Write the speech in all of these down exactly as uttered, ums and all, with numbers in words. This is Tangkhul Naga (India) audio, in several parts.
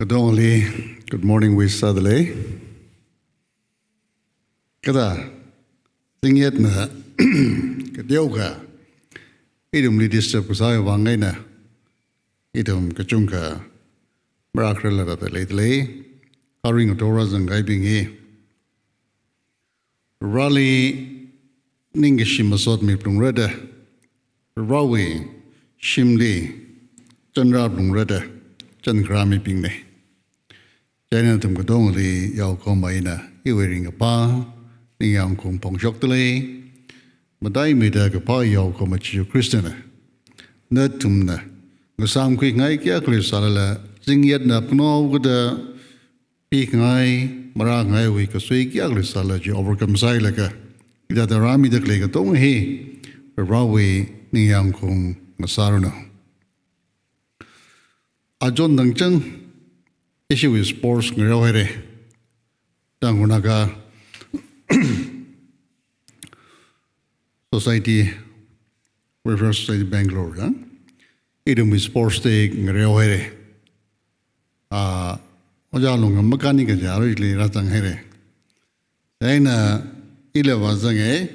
Dongli, good morning wish sādalei. Kathā, zingyatna kateokha ithumli disturb kasāwui vang eina ithum kachungkha marākhararla rāda leidalei. Arui ngathor rāzangkahaibing hi Vareli ningkashi masot miphalungra da, Varewui shimli chanrā phalungra da, chankharā mibingna. Chieina nathum katongali yaokahoma eina iwui ringkaphā ningyāngkhaung phongshokdalei. Mataimida kaphā yaokahoma Jishu Khristana nathumna ngasāmkhuingai kayākha leisālala, zingyatna apong kada pikhangai, marāngaiwui kasui kayākha leisālala chi overcome sāhailaga, hithāda rāmida khalei katonga hi Varewui ningyāngkhaung ngasāranu. Achon tangchang ishiwui sports ngareohaira. Tangkhul Naga Society, Welfare Society Bangalore, ya. Ithumwui sports day ngareohaira. Ah, Ojā Lungam makani kaja aruili rāzanghaira. Chieina ila vāzanga,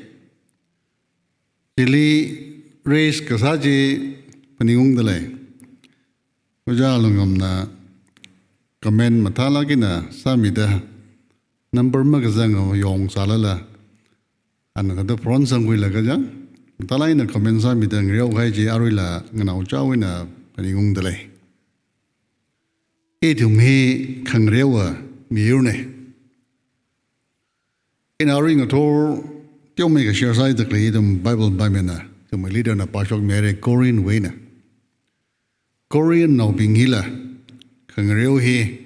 chili race kasā chi phaningungdalei. Ojā Lungamna comment mathālāk eina sāmida, number makazang yong sālala, ana kathā phone sangkhuilaga ja, mathālāk eina comment sāmida ngareokahai chi aruila nganaochao eina phaningungdalei. Ithum hi khangareowa miyurna. Ina arui ngathor teomeikha share sāda khalei ithum Bible pāmina, ithum leader na pāshokmihaira, Corinth wui eina. Corinth naobing hila khangareo hi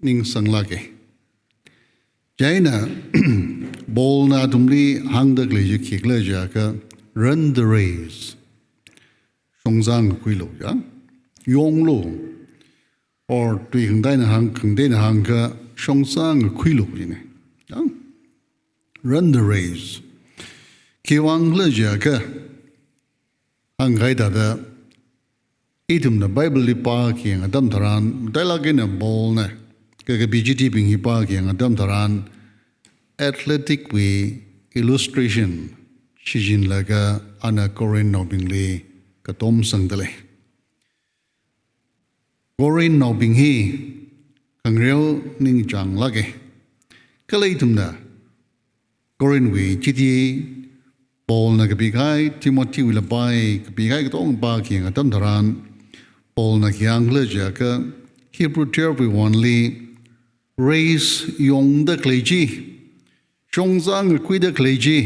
ningsanglāka. Chieina Paulna athumli hāngda khalei chi khikhala jiakha, "Run the race." Shongzā ngakhuilu, ya. Yonglu. Or tui khangateina hāng, khangateina hāngkha shongzā ngakhuilu jina. Ya. Run the race. Khiwuivang khala jiakha, hāngkahai thāda, ithumna Bible li pākhayang atam tharan, matailāk eina Paulna, kakapi chitibing hi pākhayang atam tharan, athletic wui illustration shichinlaga ana Corinth naobingli katom sangdalei. Corinth naobing hi khangareo ningchānglāka. Kala ithumna Corinth wui chiti Paulna kapikahai, Timothy wuila pāi, kapikahai katonga pākhayang atam tharan, Paulna khi hāng khala jiakha, Hebrew twelve wui one li, race yongda khalei chi, shongzā ngakhuida khalei chi,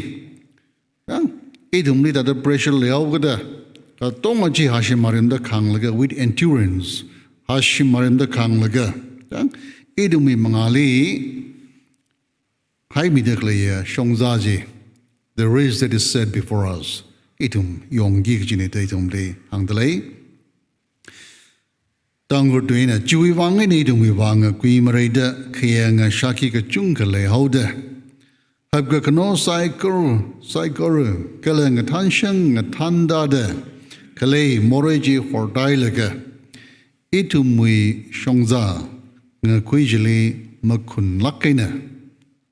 ya, ithumli thāda pressure leihaokada, katonga chi hashim marimda khānglaga, with endurance, hashim marimda khānglaga, ya, ithumwui mangāli haimida khaleiya shongzā chi, the race that is set before us, ithum yongki kajina da ithumli hāngdalei. Tangkhul tuina, chiwuivang eina ithumwui vang ngakhui maraida, khayanga shākhi kachungkha leihaoda, hapkakhano saikora, saikora, kala ngathanshang ngathanda da khalei morei chi hortailaga, ithumwui shongzā ngakhui chili makhunlāk eina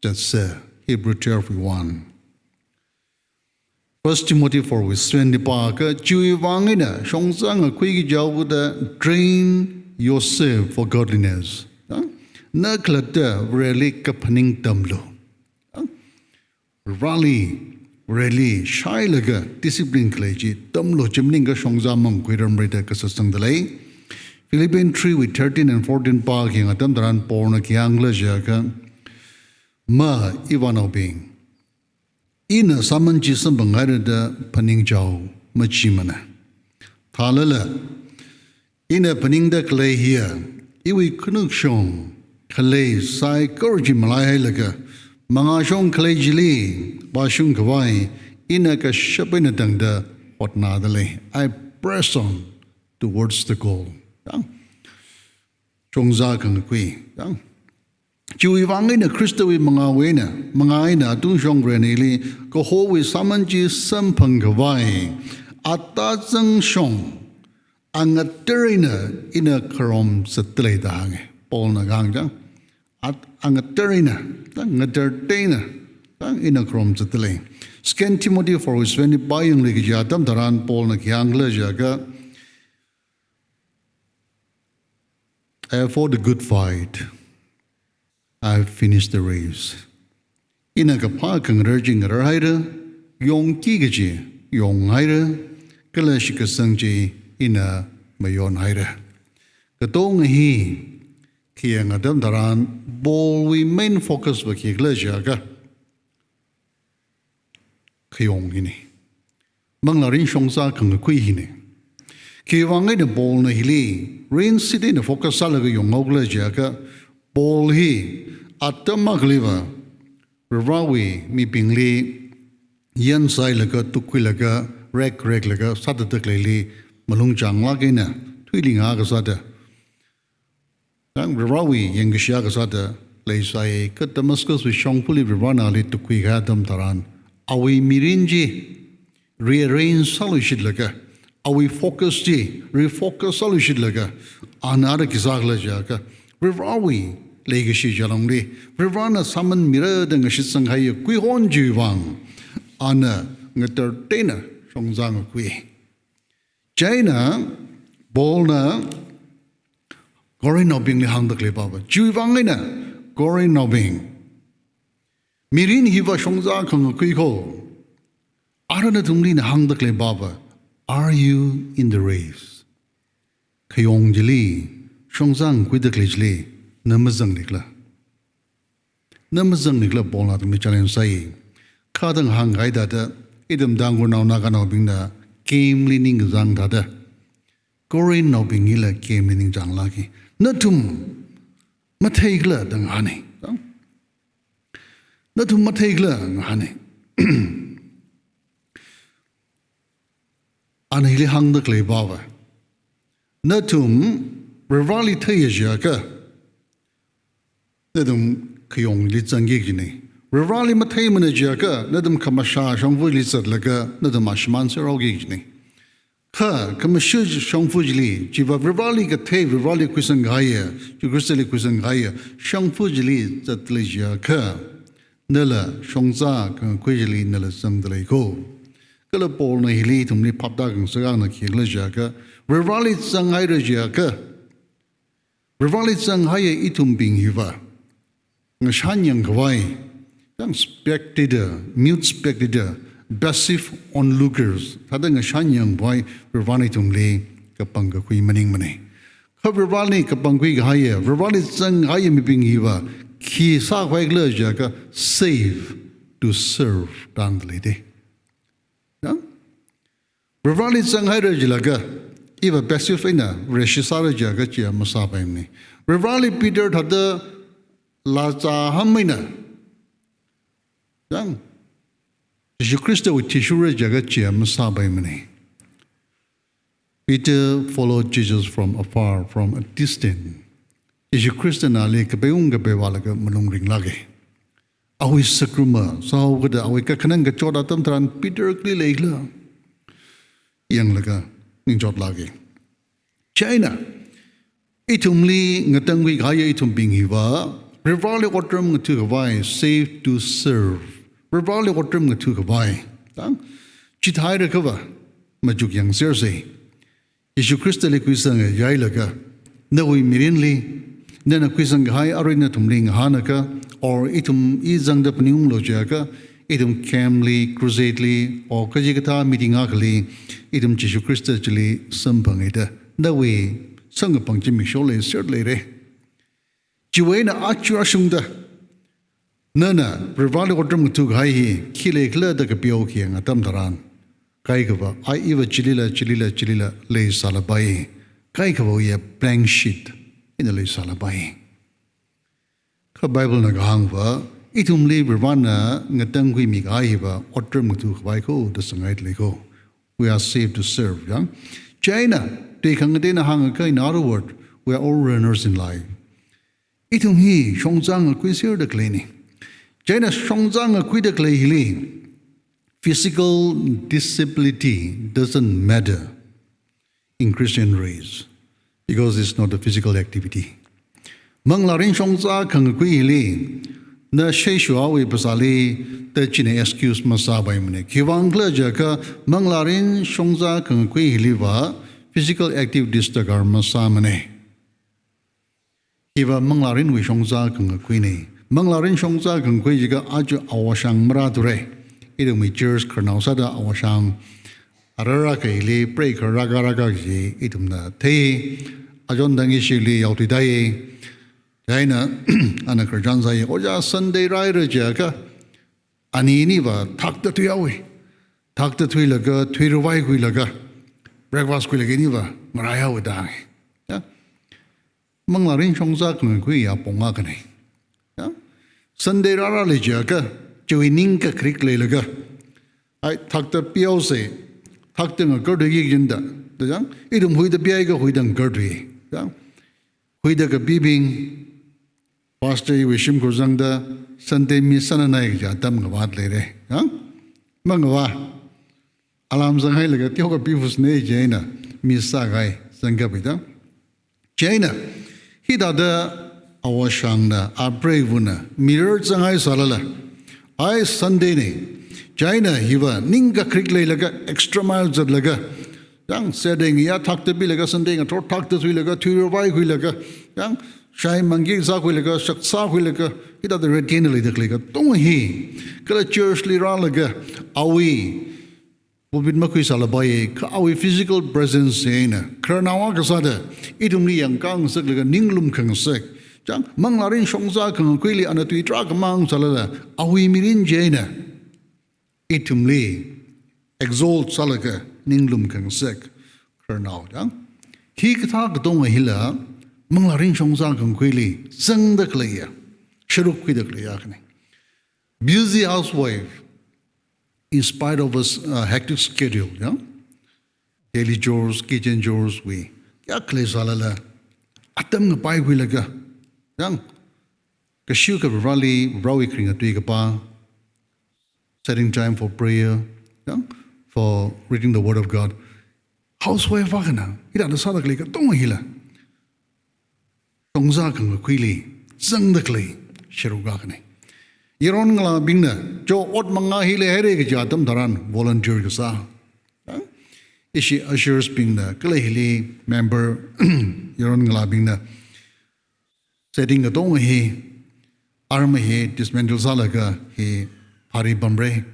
zatsa, Hebrew twelve wui one. First Timothy four wui seven li pākha, chiwuivang eina shongzā ngakhuiki jihaoda, "Train yourself for godliness." Ya? Na khalatta Vareli kaphaning tamlu. Ya? Vareli, Vareli shailaga discipline khalei chi tamlu, chi maningakha shongzā mangakhuirar maraida kasa sangdalei. Philippians three wui thirteen and fourteen pākhayang atam tharan Paulna khi hāng khala jiakha, "Ma, ivānaobing, ina sāman chi samphanghaira da phaningchao machimana. Thālala, ina phaningda khalei hiya, iwui khanukshong khalei saikora chi malaihailaga, mangāshong khalei chili vāshungkhavai ina kashap eina tangda hotnādalei." I press on towards the goal. Ya? Shongzā khangakhui. Ya? Chiwuivang eina Khristawui mangāwui eina, mangā eina atungshong Varena ili kahowui sāman chi samphangkhavai, atazangshong angatar eina ina kharom zatdalei da hānga. Paulna kahāng chang. At angatar eina, tang ngatar teina, tang ina kharom zatdalei. Second Timothy four verse twenty-five yangli kaja atam tharan Paulna kahāng khala jiakha, "I have fought a good fight. I have finished the race." Ina kaphā khangarar chi ngararhaira, yongki kaji yonghaira, kala shitkasang chi ina mayonhaira. Katonga hi khayang atam tharan Paulwui main focus va khikhala jiakha, khayong hina. Manglārin shongza khangakhui hina. Khiwuivang eina Paulna hili rinsi eina focus sālaga yonghaokhala jiakha, Paul hi atam akhaliva Varivarawui mibingli yansailaga, tukkhuilaga, rekreklaga sāda khaleili malung chānglāk eina thuili ngakasāda, tang Varivarawui yangkashia kasāda leisai. Kha Damascuswui shongfali Varivarana ali tukkhui kahai atam tharan, awui mirin chi rearrange sāluishitlaga, awui focus chi refocus sāluishitlaga, ana ara khi sākhala jiakha, Varivarawui leikashi jalongli, Varivarana sāman mira da ngashitsangkahai kuihon chiwuivang, ana ngatar teina shongza ngakhui. Chieina Paulna Corinthnaobingli hāngda khalei pava, chiwuivang eina Corinthnaobing, mirin hiva shongza khangakhui ko. Ara nathumli ina hāngda khalei pava, "Are you in the race?" Khayong chili, shongza ngakhuida khalei chili, na mazangnikhala? Na mazangnikhala Paulna athumli challenge sāi. Kha tang hāngkahai thāda, ithum Tangkhulnao Naganaobingna camp li ningkazang thāda, Corinthnaobing hila camp li ningchānglāka. Nathum matheikhala da ngahāna. Nathum matheikhala ngahāna. Ana hili hāngda khalei pava, nathum Varivarali theiya jiakha, nathum khayongli zangki kajina. Varivarali matheimana jiakha, nathum khamashā shongfali zatlaga, nathum ashimān serhaoki kajina. Kha khamashā shongfali, chiva Varivarali kathei, Varivarali khuisangkahaiya, Jishu Khristali khuisangkahaiya shongfali zatlei jiakha, nala shongza khangakhui chili nala zangda lei ko. Kala Paulna hili ithumli phaptā khangasak akha khikhala jiakha, Varivarali zanghaira jiakha, Varivarali zanghaiya ithumbing hiva, ngashanyang khavai, tang spectator, mute spectator, passive onlookers, thāda ngashanyang khavai Varivarana ithumli kapangkakhui maningmana. Kha Varivarali kapangkhui kahaiya, Varivarali zanghaiya mibing hiva, khi sākhavai khala jiakha save to serve da hāngda lei da. Ya? Varivarali zanghaira jilaga, iva passive eina Vareshi sāra jiakha chiya masāpaimana. Varivarali Peter thāda laa zāham eina, yang, Jishu Khristawui athishurra jiakha chiya masāpaimana. Peter followed Jesus from afar, from a distance. Jishu Khristana ali kapeiung kapeiva laga malung ringlāka. Awui sakruma sāhaokida awui kakhanang kachot atam tharan Peter kali leikhala yanglaga ningchotlāka. Chieina, ithumli ngatangkhui kahaiya ithumbing hiva, Varivarali otram ngatha khavai, save to serve. Varivarali otram ngatha khavai. Tang, chithāhaira kava, machuk yangsersa. Jishu Khristali khuisangya jilaga, nawui mirinli, nana khuisangkahai arui nathumli ngahānakha, or ithum i zangda phaningunglu jiakha, ithum camp li, crusade li, or kachikathā meeting akhali, ithum Jishu Khrista chili samphanga da, nawui samkaphang chi miksholi serda leira. Chiwui eina aja ashungda, nana Varivarali otram ngatha kahai hi khi leikhala da kapiao khayang atam tharan, kaikhava, ai iva chilila, chilila, chilila leisālapai. Kaikhavawui blank sheet eina leisālapai. Kha Bible na kahāngva, ithumli Varivarana ngatangkhuimi kahai hiva otram ngatha khavai ko da sāngaida lei ko. We are saved to serve, ya. Chieina, tui khangateina hāngakha, in other words, we are all runners in life. Ithum hi shongza ngakhuiserda khaleina. Chieina shongza ngakhuida khalei hili, physical disability doesn't matter in Christian race, because it's not a physical activity. Manglārin shongza khangakhui hili, na sheishuwui phasāli, da china excuse masāpaimana. Khiwuivang khala jiakha manglārin shongza khangakhui hiliva physical activities darkar masāmana. Hiva manglārinwui shongza khangakhuina. Manglārin shongza khangakhui jiakha aja awashang marāthura. Ithumwui church khararnao sāda awashang arara kaili pray kharā rāka rāka kaji ithumna thei. Ajon dang ishili yaothuidai. Chieina, ana khararchan sāi, oja Sunday rāhaira jiakha, ani iniva thakta thuihaowa. Thakta thuilaga, thuiravai khuilaga, breakfast khuilaga iniva ngaraihaowa da hānga. Ya? Manglārin shongza khangakhui apong akhana. Ya? Sunday rārāli jiakha, chiwui ning kakharik leilaga, ai, thakta pihaosa, thakta ngakarthuiki kajina da, da chang, ithum huida pihaiakha huida ngakarthui. Ya? Huida kapibing, pastor iwui shimkhur zangda Sunday miss sānanai kaja atam ngavāt leira. Ha? Mangavā. Alarm zanghailaga teokha pifusna chieina miss sākahai zangkapida. Chieina, hithāda awashangna, apreiva̱na, mirror zanghai sālala, ai Sunday na. Chieina hiva ning kakharik leilaga, extra mile zatlaga, yang Saturday ngayā thakta pilaga, Sunday ngathor thakta thuilaga, thuiravai khuilaga, yang shai mangki sākhuilaga, shak sākhuilaga, hithāda retain leida khalei katonga hi, kala church li rālaga, awui pulpit makhui sālapai, kha awui physical presence eina, khararnao akha sāda, ithumli yangkhangasaklaga ninglum khangasak. Chang, manglārin shongza khangakhuili ana tui tarākha mang sālala, awui mirin chieina ithumli exalt sālaga ninglum khangasak khararnao chang. Hikathā katonga hila, manglārin shongza khangakhuili zangda khaleiya, sharuk khuida khaleiya akhana. Busy housewife, in spite of a s-, uh, hectic schedule, ya? Daily chores, kitchen chores wui, kayākha leisālala, atam ngapai khuilaga, ya? Kashiwui kha Vareli, Varewui kharinga tui kapā, setting time for prayer, ya? For reading the word of God. Housewife akhana, hithāda sāda khalei katonga hila, shongza khangakhuili zangda khalei sharuk akhana. Yaron ngalābingna, cho ot mangā hi leihaira kaja atam tharan volunteer kasā. Ya? Ishi ushers bingna, kala hili member yaron ngalābingna, setting katonga hi, arma hi dismantle sālaga hi phari pamra.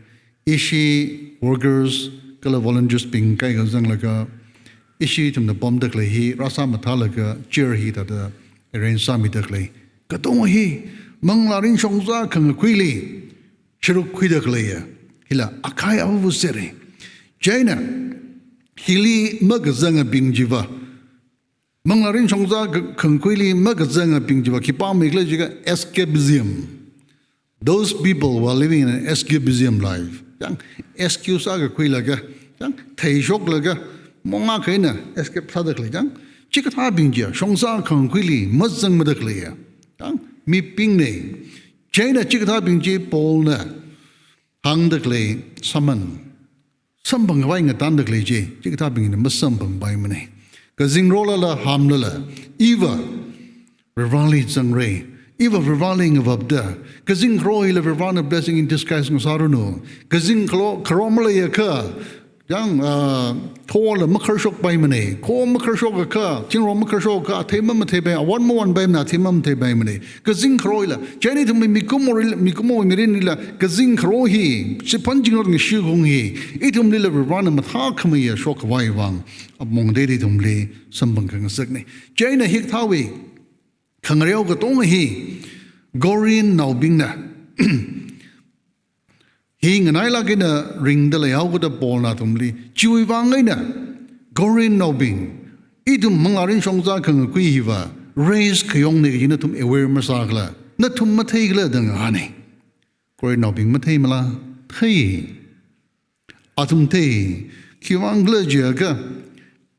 Ishi workers kala volunteers bing kaikha zanglaga, ishi ithumna pamda khalei hi rāsā mathālaga chair hithāda arrange sāmida khalei katonga hi, manglārin shongza khangakhuili sharuk khuida khaleiya, hila akhai ava sera. Chieina, hili makazangabing chiva, manglārin shongza kha-, khangakhuili makazangabing chiva khipāmei khala jiakha escapism. Those people who are living in an escapism life. Chang, excuse akha khuilaga, chang, theishoklaga, mong akha eina escape sāda khalei chang. Chikathābing chiya, shongza khangakhuili mazangmada khaleiya, chang, mibingna. Chieina chikathābing chi Paulna hāngda khalei sermon, samphangkhavai ngatangda khalei chi, chikathābingna masamphangpaimana. Kazing rālala, hāmlala, iva Vareli zangra, iva Vareli ngavapda, kazing kharo hila Varena blessing in disguise ngasāranu. Kazing kharo, kharo maleiakha, yang, ah, thola makharshokpaimana, kho makharshokakha, thingrong makharshokakha, athei mamatheipai, awan mawanpaimana, athei mamatheipaimana. Kazing kharo hila, chieina ithumwui mikumo rila, mikumo mirinlila, kazing kharo hi, siphan zingrot ngashikhong hi, ithumlila Varena mathākhameiya shokkhavai vang, apong teida ithumli samphang khangasakna. Chieina hikathāwui khangareo katonga hi, Corinthnaobingna, hi nganailāk eina ringda leihaokida Paulna athumli, chiwui vang eina, Corinthnaobing, ithum manglārin shongza khangakhui hiva, race khayongna kaji nathum aware masākhala, nathum matheikhala da ngahāna. Corinthnaobing matheimala, thei. Athum thei, khiwuivang khala jiakha,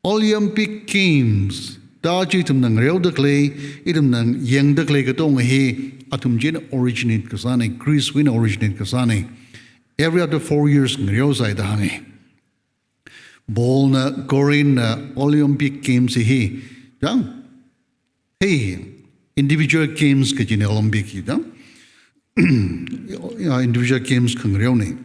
Olympic Games, da chi ithumna ngareoda khalei, ithumna yangda khalei katonga hi, athum china originate kasāna, Greece wui eina originate kasāna. Every other four years ngareosai da hānga. Paulna, Corinthna Olympic Games hi, chang, thei, individual games kajina Olympic hi da. Ya, individual games khangareona.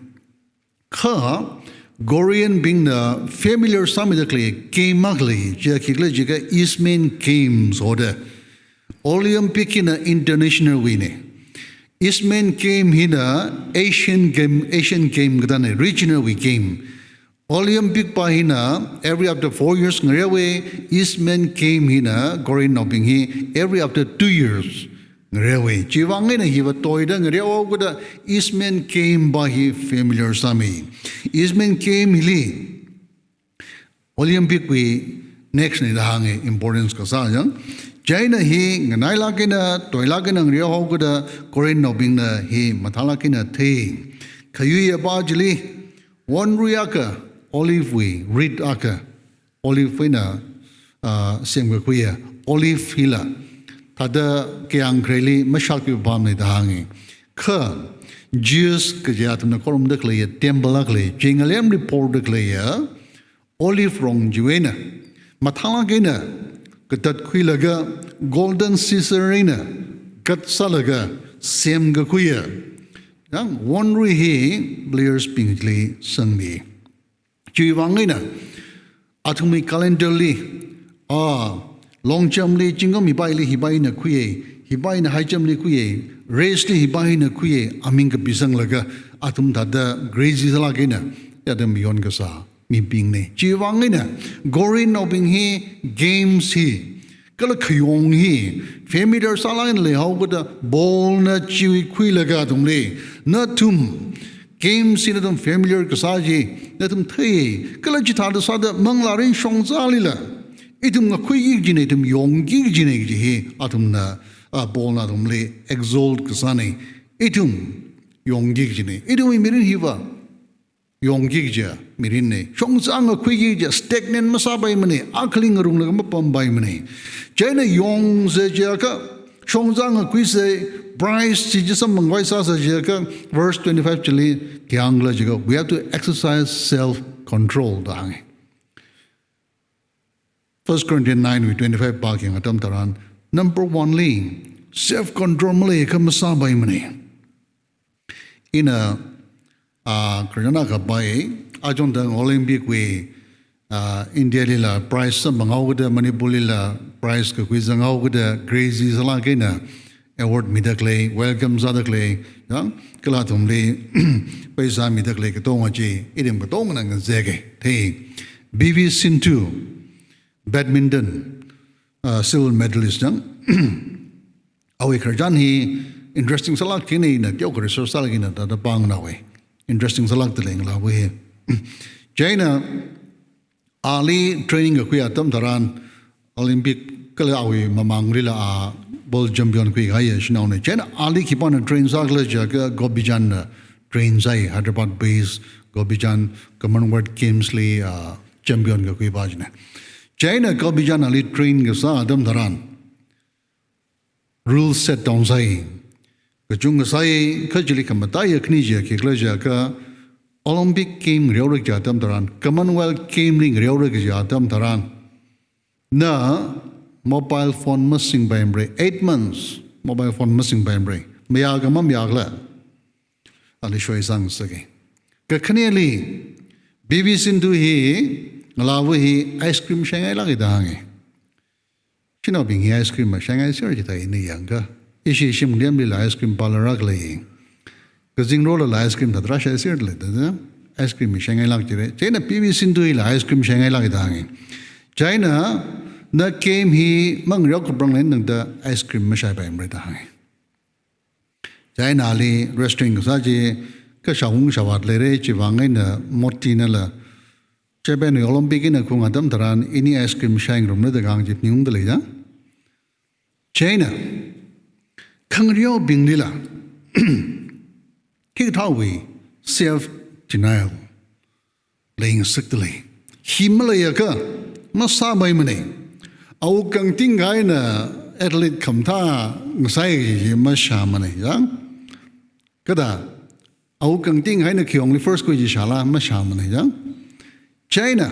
Kha Korean bingna familiar sāmida khalei game akha lei, chiya khikhala jiakha Isthmian Games hoda. Olympic hina international wui na. Isthmian Game hina Asian game, Asian game kathāna, regional wui game. Olympic pa hina every after four years ngareowa, Isthmian Game hina Korean naobing hi every after two years ngareowa. Chiwuivang eina hiva toida ngareohaokada Isthmian Game pa hi familiar sāmi. Isthmian Game hili Olympic wui next na da hānga importance kasā chang. Chieina hi nganailāk eina, toilāk eina ngareohaokada Korean naobingna hi mathālāk eina thei. Khayui apa chili, wonrui akha, olive wui reed akha, olive eina, ah, semkakhuiya, olive hila thāda kayāng khareli mashatki pamna da hānga. Kha Zeus kaji athumna khorumda khaleiya temple akha lei, chi ngalemli porda khaleiya olive rong chiwui eina mathālāk eina katatkhuilaga golden scissor eina cut sālaga semkakhuiya. Yang wonrui hi players bing chili sangmi. Chiwuivang eina athumwui calendar li, ah, long jump li zingkum hipa hili hipa hina khuiya, hipa hina high jump li khuiya, race li hipa hina khuiya, aming kapisanglaga athum thāda crazy sālāk eina, ya da mayon kasā mibingna. Chiwuivang eina Korean naobing hi games hi kala khayong hi familiar sālāk eina leihaokada ball na chiwui khuilaga athumli, nathum games hi nathum familiar kasā chi nathum thei, kala chithāda sāda manglārin shongzalila ithum ngakhuiki kajina, ithum yongki kajina kaji hi athumna, ah, ball na athumli exalt kasāna. Ithum yongki kajina, ithumwui mirin hiva yongki kaji mirinna. Shongza ngakhuiki kaji, stagnant masāpaimana, akhali ngarunglaga mapampaimana. Chieina yongsa jiakha, shongza ngakhuisa, prize chi chi samphangkhavai sāsa jiakha, verse twenty-five chili khi hāngkhala jiakha, we have to exercise self-control da hānga. First Corinthians nine wui twenty-five pākayang atam tharan, number one li, self-control maleiakha masāpaimana. Ina, ah, khararchan akha pai, achonthang Olympic wui, ah, India lila prize samphanghaokada, Manipur lila prize kakhui zanghaokada, crazy sālāk eina award mida khalei, welcome sāda khalei, ya, kala athumli paisa mida khalei katonga chi, ithum katongana ngazeka. Thei, P V Sindhu, badminton, ah, silver medalist chang. Awui khararchan hi interesting sālāk thina, ina teokha research sālāk eina thāda pāngnāva. Interesting sālākda lei ngalāva hi. Chieina ali training kakhui atam tharan Olympic kala awui mamanglila a world champion khuikahaiya shanaona. Chieina ali khipāna train sākhala jiakha Gopi Chand na train sāi, Hyderabad based Gopi Chand, Commonwealth Games li, ah, champion kakhuipa china. Chieina Gopi Chand ali train kasā atam tharan rules set down sāi. Kachungkha sāi, kha chili khamataiya khani chiya khikhala jiakha Olympic Game ngareora kaji atam tharan, Commonwealth Game li ngareora kaji atam tharan, na mobile phone masingpaimara, eight months mobile phone masingpaimara. Mayākha mamayākhala, ali shoisang sāki. Kakhaneli, P V Sindhu hi, ngalāva hi ice cream shaingailāka da hānga. Shanaobing hi ice cream mashaingaisera jida ina yangakha, ishi shimkhuremlila ice cream parlour akha lei. Kazingrolala ice cream thāda rāshaiserda lei da, ice cream hi shaingailāk jira. Chieina P V Sindhu hila ice cream shaingailāka da hānga. Chieina na game hi mangareo kapranglei tangda ice cream mashaipaimara da hānga. Chieina ali wrestling kasā chi, kha shaung shavāt leira, chiwuivang eina motnala, Japan wui Olympic eina khaung atam tharan ini ice cream shaingarumra da kahāng chi ningungda lei ya. Chieina khangareobinglila hikathāwui self denial leingasakda lei. Hi maleiakha masāpaimana. Awuk kangting eina athlete khamathā ngasai kaji mashāmana ya. Kathāda awuk kangting eina khayongli first khui chi shāla mashāmana ya. Chieina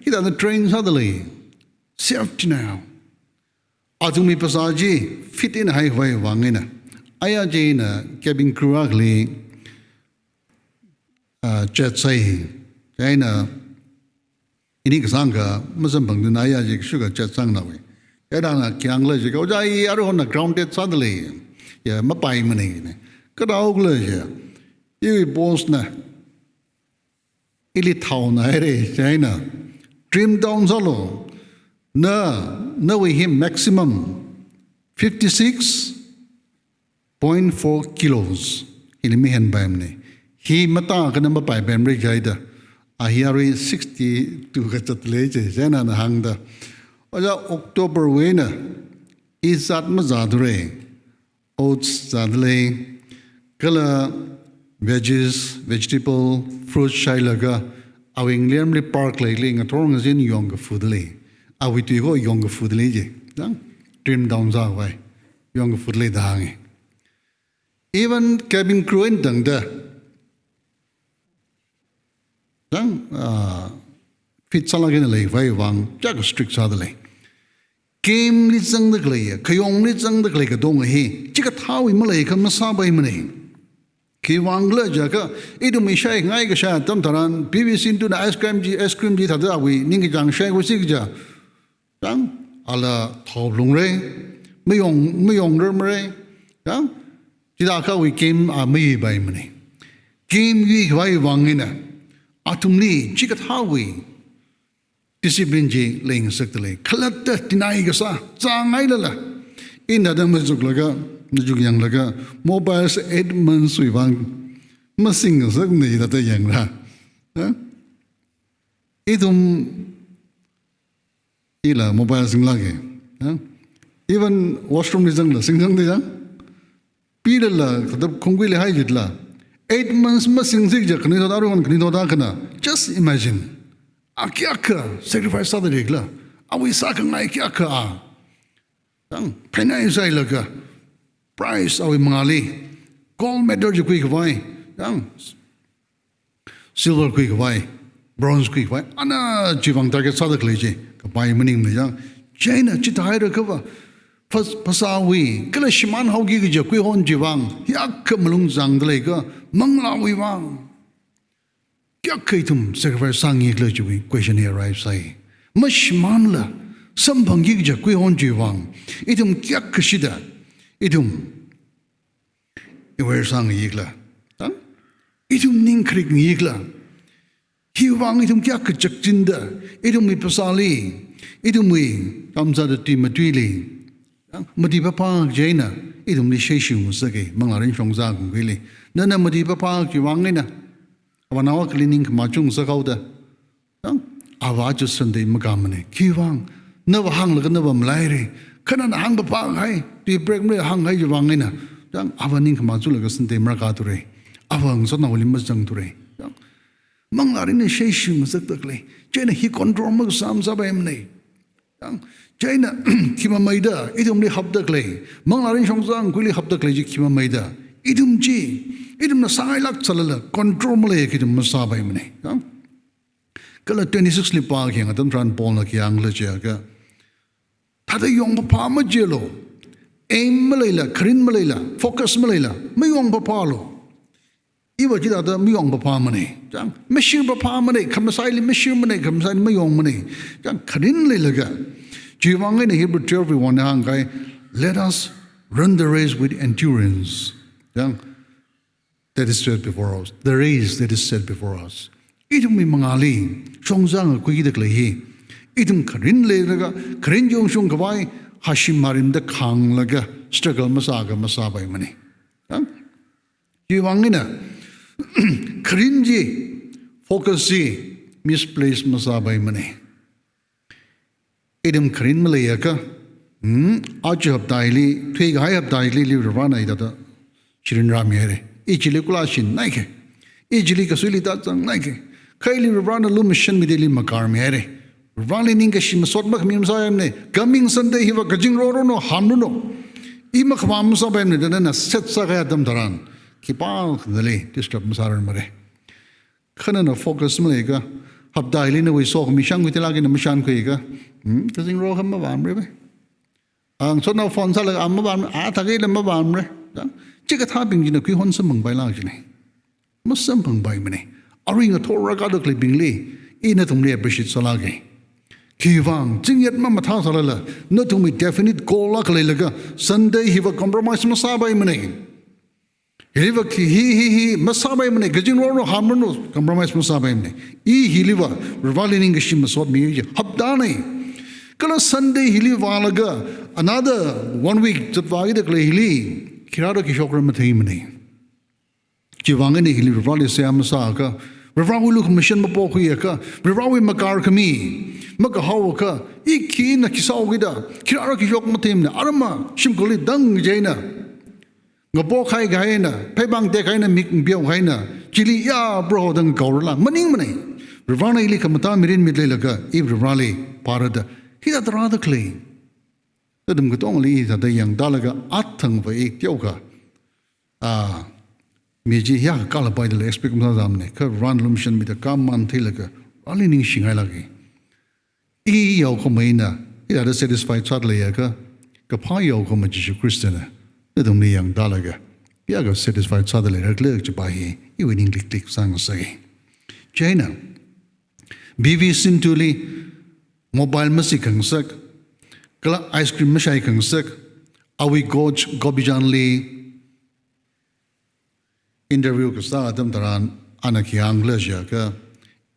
hithāda train sāda lei. Self denial. Athumwui phasā chi fit eina haikhavai vang eina, aya chieina cabin crew akhali, ah, chat sāi. Chieina ini kasāngkha masamphangdun aya chi shuka chat sāngnāwui. Chieina ana khi hāngkhala jiakha, ojā, i aruihon grounded sādalei. Ya, mapaimana ne. Kadaokhala jiakha, iwui boss na ili thaonahaira, chieina trim down sālu. Na, nawui hi maximum fifty-six point four kilos. Hili mihenpaimana. Hi matākhana mapaipaimara jida. A hi arui sixty-two kazatlei chi, chieina ana hāngda, ojā, October wui eina i zat mazāthura. Oats zādalei, kala veggies, vegetable, fruits shailaga, awui ngalemli park leili ngathor ngazin yongkafudalei. Awui tui kho yongkafudalei chi. Chang, trim down sākhavai. Yongkafudalei da hānga. Even cabin crew eina tangda, chang, ah, fit sālaga eina leikhavai vang, chak strict sādalei. Game li zangda khalei, khayongli zangda khalei katonga hi chikathāwui maleiakha masāpaimana. Khiwui vangkhala jiakha, ithum ishai ngai kashai atam tharan, P V Sindhu na ice cream chi, ice cream chi thāda awui ningkachāng shaiwui si kaja. Chang, ala thaolungra, mayong, mayongrarmara. Chang, chithākha awui game a mayuipaimana. Game yuikhavai vang eina, athumli chikathāwui discipline chi leingasakdalei. Khalatta tinai kasā, zāngailala. Ina da machuklaga, machukyanglaga, mobile eight months wui vang masingngasakna da da yangra. Ha? Ithum ila mobile singlāka. Ha? Even washroom li zangla, singzangda chang. Pilala, kathap khongkuili haijitla. Eight months masingsi kaja khanuithot aruihon khanuithot akhana. Just imagine. A kayākha sacrifice sāda leikhala. Awui sākhangai kayākha a. Chang, phainai sailaga. Prize awui mangāli. Gold medal chi khuikhavai. Chang, silver khuikhavai, bronze khuikhavai, ana chiwui vang target sāda khalei chi, kapai maningmana chang. Chieina chithāhaiakhava, phas-, phasāwui, kala shimānhaoki kaja khuihon chiwui vang, kayākha malung zangda leikhala, manglāwui vang. Kayākha ithum sacrifice sāngaikhala chiwui question hi arise sāi. Mashimānla, samphangki kaja khuihon chiwui vang, ithum kayākha shida, ithum aware sāngaikhala. Chang? Ithum ning kharik ngaikhala. Hiwui vang ithum kayākha chakchinda, ithumwui phasāli, ithumwui tamzada tui matuili. Chang? Mati papā kaji eina, ithumli sheishi ngasaka, manglārin shongza kungkuili. Nana mati papā chiwui vang eina, avanao akhali ningkhama chungngasakhaoda. Chang, ava chu Sunday makāmana. Khiwui vang, nava hānglaga nava malaira. Kha nana hāngpapā kahai, tea break mara hānghai chiwui vang eina. Chang, ava ningkhama chulaga Sunday marakāthura. Ava ngasotnaoli mazangthura. Chang, manglārinna sheishi ngasakda khalei. Chieina hi control makasā masāpaimana. Chang, chieina khimameida, ithumli hapda khalei. Manglārin shongza kungkuili hapda khalei chi khimameida. Ithum chi, ithumna sāngailāk sālala, control maleiakha ithum masāpaimana. Chang, kala twenty-six li pākhayang atam tharan Paulna khi hāngkhala jiakha, thāda yongpapā machilu. Aim maleila, kharin maleila, focus maleila, mayongpapālu. Iva chithāda mayongpapāmana. Chang, mashirpapāmana, khamasāli mashirmana, khamasāli mayongmana. Chang, kharin leilaga. Chiwui vang eina Hebrew twelve wui one hāngkahai, "Let us run the race with endurance." Chang, that is set before us, the race that is set before us. Ithumwui mangāli, shongza ngakhuida khalei hi. Ithum kharin leilaga, kharin yongshung khavai, hashim marimda khanglaga, struggle masāakha masāpaimana. Chang? Chiwui vang eina, kharin chi, focus chi, misplace masāpaimana. Ithum kharin maleiakha, hmm, aja hapta hili, thuikahai hapta hili, ili Varena ithāda shirin rāmihaira. I chili kula shinnaikha. I chili kasuili tāzangnaikha. Kha ili Varena lumashanmida ili makarmihaira. Vareli ningkashi masot makhami masāpaimana. Coming Sunday hiva kazingroranu, hamranu. I makhama masāpaimana, da nana set sākahai atam tharan. Khipākhanali disturb masārarmara. Kha nana focus maleiakha, hapta hili nawui sokhami shānkhui thālāk eina mashānkhuiakha, hmm, kazingrokha mavāmara bai. Ang chotna phone sālaga a mavāmra, a thākhaila mavāmra. Chikathābing china khuihon samphangpaila jina. Masamphangpaimana. Arui ngathor rākada khaleibingli ina nathumli appreciate sālāka. Khiwuivang, zingyat mamathā sālala, nathumwui definite goal akha leilaga, Sunday hiva compromise masāpaimana. Hiliva khi hi, hi, hi, masāpaimana, kazing roro hamranu, compromise masāpaimana. I hiliva, Vareli ningkashi masotmi, haptana. Kala Sunday hili vālaga, another one week zatvākida khalei hili, khi rāra khi shokra matheimana. Chiwuivang eina hili Vareli seihā masāakha, Varewui lukhamashan mapokhuiakha, Varewui makarkhami makahaoakha, i khina khi sāokida, khi rāra khi shok matheimana, arama shimkhurli tang chieina. Ngapokhai kahaina, pheipāng tekhaina, mik ngapeohaina, chili ya Proho da ngakorala, maningmana. Varena ili khamathā mirin mitleilaga, i Vareli phārada, hithāda rāda khalei. Atam katongli hithāda yangtālaga athangva i teokha. A, mi chi ya kala paida la expect masāzangmana, kha Varena lumashanmida kaman theilaga, Vareli ningshingailāka. I yaokhamei eina, hithāda satisfied sāda leiakha, kaphā yaokhamei Jishu Khristana, nathumli yangtālaga, ya ka satisfied sāda leira khala kajipa hi, iwui ning kliklik sāngasaka. Chieina, P V Sindhu li mobile masikkhangasak, kala ice cream mashaikhangasak, awui coach Gopi Chand li interview kasā atam tharan ana khi hāngkhala jiakha,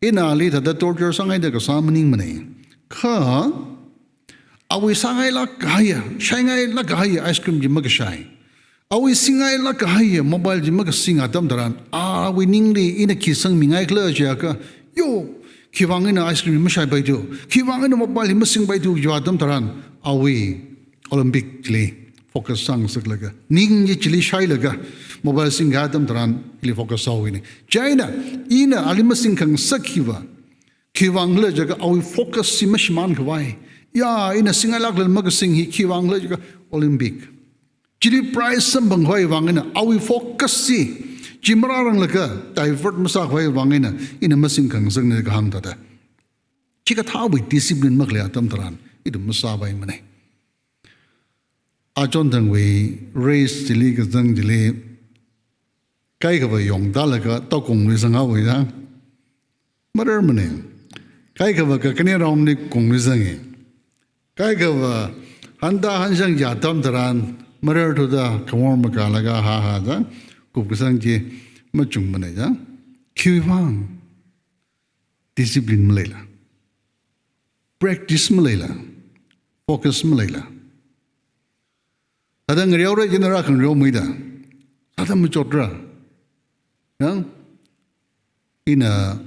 ina ali thāda torture sāngaida kasā maningmana. Kha, awui sāngailāk kahaiya, shaingailāk kahaiya ice cream chi makashai. Awui singngailāk kahaiya mobile chi makasing atam tharan, awui ningli ina khi sangmingaikhala jiakha, yo, khiwuivang ina ice cream mashaipaithu, khiwuivang ina mobile hi masingpaithu jiakha atam tharan, awui Olympic chili focus sāngasaklaga, ning chi chili shailaga, mobile singkahai atam tharan, ili focus sāhaowuina. Chieina, ina ali masikkhangasak hiva, khiwuivang khala jiakha awui focus chi mashimānkhavai. Ya, ina singngailāklala makasing hi khiwuivang khala jiakha Olympic. Chili prize samphangkhavai vang eina awui focus chi, chi marāranglaga divert masākhavai vang eina, ina masikkhangasakna kahāng thāda. Chikathāwui discipline makhalei atam tharan, ithum masāpaimana. Achon thangwui race chili kazang chili, kaikhava yongtālaga takonglui zanghaowa ya. Mararmana. Kaikhava kakhane round li konglui zanga. Kaikhava hantā hanshang ya atam tharan, mararthuda khamor makālaga ha ha zang, kupkasang chi machungmana ya. Khiwuivang, discipline maleila. Practice maleila. Focus maleila. Thāda ngareora, general khangareomeida. Thāda machotra. Yang, ina